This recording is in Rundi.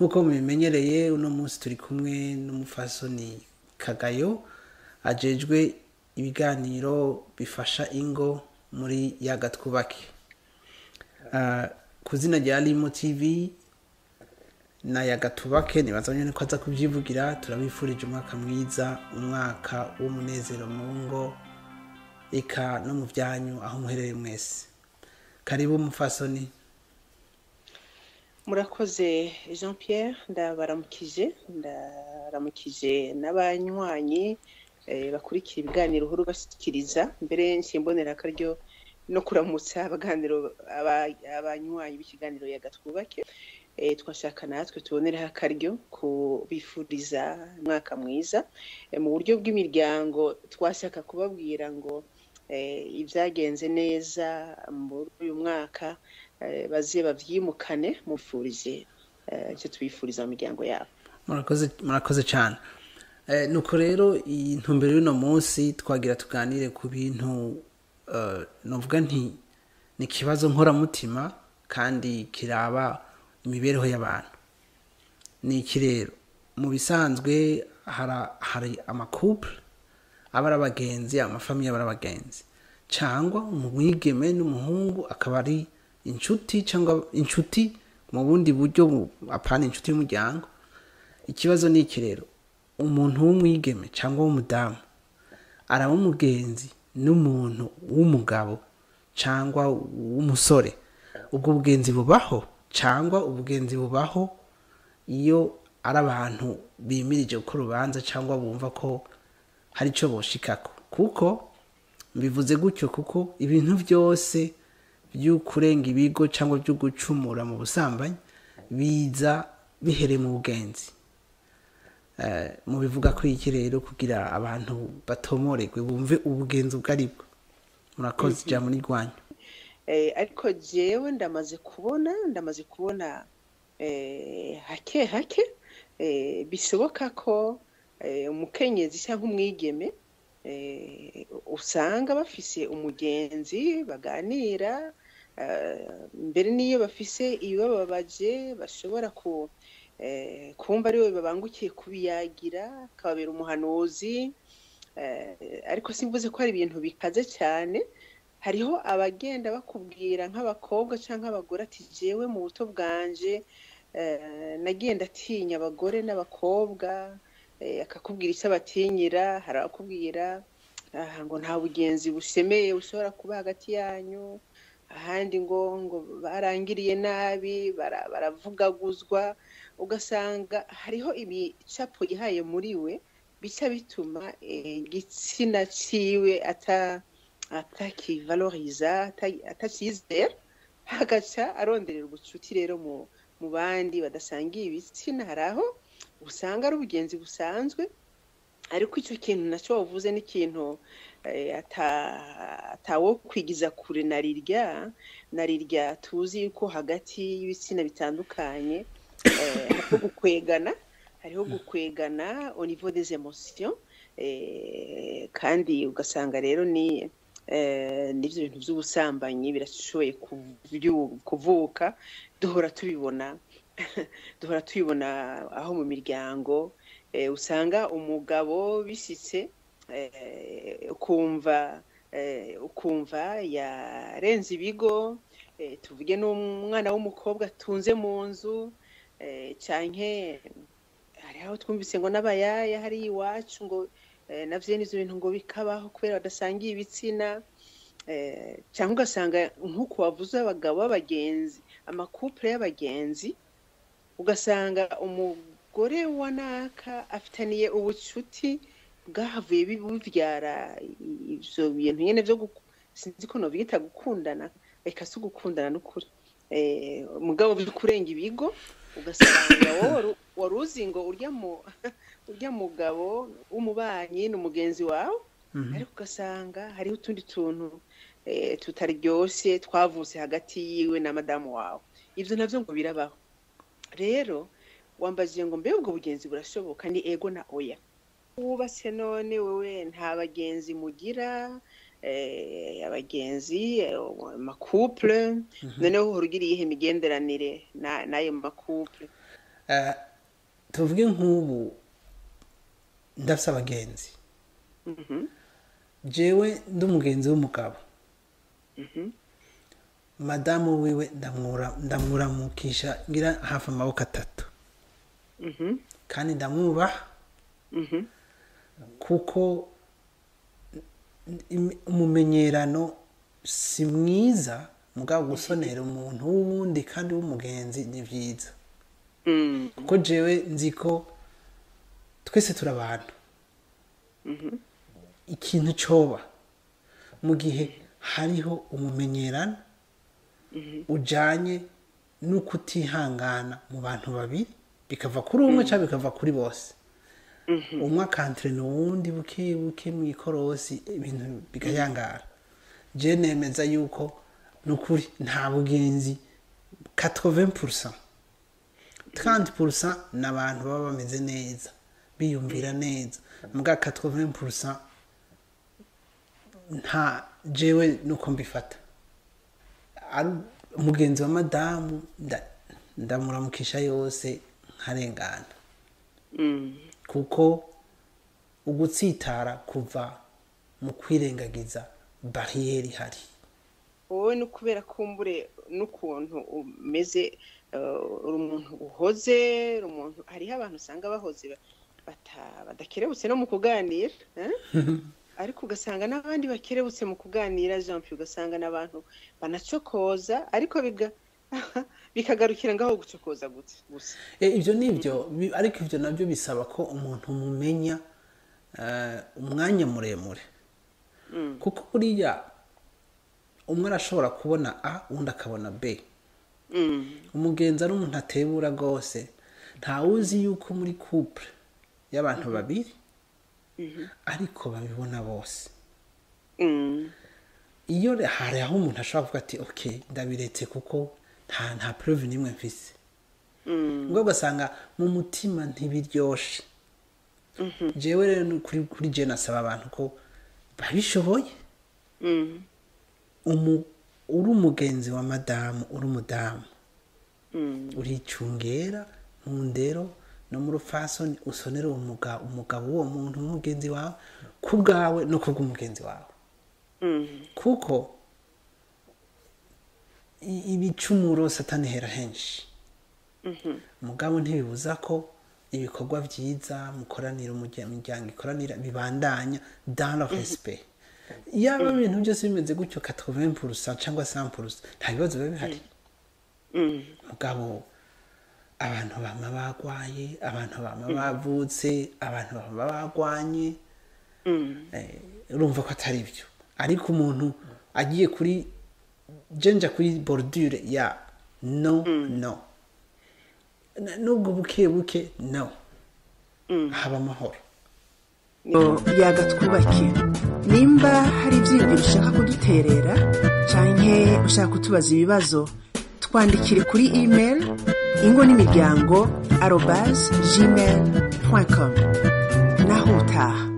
Nk'uko mubimenyereye, uno munsi turi kumwe n'umufasoni Kagayo ajejwe ibiganiro bifasha ingo muri Yaga Twubake. Ku zina rya Limo TV na Yaga Twubake, nibaza nyene ko aza kubyivugira, turabifurije umwaka mwiza, umwaka w'umunezero mu ngo eka no mu byanyu aho muherereye mwese. Karibu, mufasoni. Murakoze, Jean Pierre. Ndabaramukije, ndaramukije n'abanywanyi bakurikira ibiganiro uhuru bashyikiriza. Mbere nshyimbonera akaryo no kuramutsa abaganiro abanywanyi b'ikiganiro Yaga Twubake. Twashaka natwe tubonereho akaryo kubifuriza umwaka mwiza. Mu buryo bw'imiryango, twashaka kubabwira ngo ibyagenze neza muri uyu mwaka baze bavyimukane. Mufurije icyo tubifuriza mu miryango yabo. Murakoze, murakoze cyane. Nuko rero iyi ntumbero y'uno munsi, twagira tuganire ku bintu novuga nti ni ikibazo nkoramutima kandi kiraba imibereho y'abantu. Ni iki rero? Mu bisanzwe hari ama couples aba ari abagenzi, ama familles aba ari abagenzi, cyangwa umwigeme n'umuhungu akaba ari inshuti, cyangwa inshuti mu bundi buryo, apana inshuti y'umuryango. Ikibazo ni iki rero: umuntu w'umwigeme cyangwa w'umudamu araba umugenzi n'umuntu w'umugabo cyangwa w'umusore, ubwo bugenzi bubaho, cyangwa ubugenzi bubaho iyo ari abantu bimirije gukora urubanza cyangwa bumva ko hari icyo boshikako? Kuko mbivuze gutyo, kuko ibintu byose byo kurenga ibigo cyangwa byo gucumura mu busambanyi biza bihereye mu bugenzi. Mubivuga ko iki rero, kugira abantu batomoregwe, bumve ubugenzi ubwo ari bwo? Murakoze, ijambo ni rwanyu. Ariko jewe ndamaze kubona hake hake bishoboka ko umukenyezi cyangwa umwigeme usanga bafise umugenzi baganira, mbere n'iyo bafise ibibababaje bashobora ku kumva ariwe babangukiye kubiyagira, akababera umuhanuzi. Ariko simvuze ko ari ibintu bikaze cyane. Hariho abagenda bakubwira, nk'abakobwa cyangwa abagore, ati: "Jewe mu buto bwanje nagiye ndatinya abagore n'abakobwa." Akakubwira icyo abatinyira. Hari abakubwira ngo nta bugenzi bushemeye bushobora kuba hagati yanyu, ahandi ngo barangiriye nabi, baravugaguzwa. Ugasanga hariho ibicapo yihaye muri we bica bituma igitsina ciwe atakivaloriza, atacizera, agaca aronderera ubucuti rero mu bandi badasangiye ibitsina. Hari aho usanga ari ubugenzi busanzwe, ariko icyo kintu nacyo wavuze ni ikintu atawo kwigiza kure na rirya tuzi yuko hagati y'ibitsina bitandukanye hariho gukwegana au niveau des émotions, kandi ugasanga rero ni n'ivyo bintu by'ubusambanyi birashoboye kuvuka. Duhora tubibona aho mu miryango usanga umugabo bishitse ukumva yarenze ibigo, tuvuge n'umwana w'umukobwa atunze mu nzu, canke hari aho twumvise ngo n'abayaya hari iwacu ngo navyo n'ivyo bintu ngo bikabaho kubera badasangiye ibitsina, cyangwa ugasanga nk'uko wavuze, abagabo b'abagenzi, ama couples y'abagenzi, ugasanga umugore wa naka afitaniye ubucuti bwahavuye buvyara ivyo bintu nyene vyo sinzi ko novyita gukundana, reka si ugukundana n'ukuri, mugabo vyo kurenga ibigo. Ugasanga wowe wari uzi ngo urya mugabo w'umubanyi ni umugenzi wawe, ariko ugasanga hariho utundi tuntu tutaryoshe twavutse hagati yiwe na madamu wawe. Ivyo navyo ngo birabaho. Rero wambajije ngo mbe ubwo bugenzi burashoboka? Ni ego na oya. Wubatse none wewe nta bagenzi mugira, abagenzi, ama couples, noneho uhora ugira iyihe migenderanire n'ayo ma couples? Tuvuge nk'ubu ndafise abagenzi, jewe ndi umugenzi w'umugabo, madamu wiwe ndamwuramukisha ngira hafi amaboko atatu, kandi ndamwubaha, kuko umumenyerano si mwiza, mugabo gusonera umuntu w'uwundi kandi w'umugenzi ni vyiza, kuko jewe nzi ko twese turi abantu. Ikintu coba mu gihe hariho umumenyerano ujanye n'ukutihangana mu bantu babiri, bikava kuri umwe cyangwa bikava kuri bose, umwe akantrena uwundi buke buke mu ikorosi, ibintu bigayangara. Je nemeza yuko nukuri nta bugenzi 80%, 30% ni abantu baba bameze neza, biyumvira neza, mbwa 80% nta. Jewe nuko mbifata, ari umugenzi wa madamu, ndamuramukisha yose nkarengana, kuko ugutsitara kuva mu kwirengagiza barrière ihari. Wowe ni ukubera kumbure n'ukuntu umeze, uri umuntu uhoze, uri umuntu, hariho abantu usanga bahoze badakerebutse no mu kuganira, eh? Ariko ugasanga n'abandi bakerebutse mu kuganira, Jean Pierre, ugasanga n'abantu banacokoza, ariko bikagarukira ngaho gucokoza gusa. Ibyo ni ibyo, ariko ibyo nabyo bisaba ko umuntu mumenya umwanya muremure, kuko buriya umwe arashobora kubona A, undi akabona B. Umugenzi ari umuntu atebura rwose, ntawuzi yuko muri couple y'abantu babiri ariko babibona bose. Iyo hari aho umuntu ashobora kuvuga ati: "Ok, ndabiretse," kuko nta preuve n'imwe mfise, ubwo ugasanga mu mutima ntibiryoshe. Jewe rero ni kuri je nasaba abantu ko babishoboye, uri umugenzi wa madamu, uri umudamu, uricungera mu ndero no mu rupfasoni, usonera uwo umugabo w'uwo muntu w'umugenzi wawe, ku bwawe no ku bw'umugenzi wawe, kuko ibicumuro Satani hera henshi. Mugabo ntibibuza ko ibikorwa byiza mukoranira, imiryango ikoranira, bibandanya dans le respect. Yaba ibintu byose bimeze gutyo 80% cyangwa 100%, nta bibazo biba bihari. Mugabo abantu bama bagwaye, abantu bama bavutse, abantu bama bagwanye. Urumva ko atari byo. Ariko umuntu agiye kuri jenja kuri bordure ya no, no, nubwo buke buke, no haba amahoro. Yaga Twubake. Nimba hari ibyiyumviro ushaka kuduterera canke ushaka kutubaza ibibazo, twandikire kuri email ingo n'imiryango@gmail.com. Naho utaha.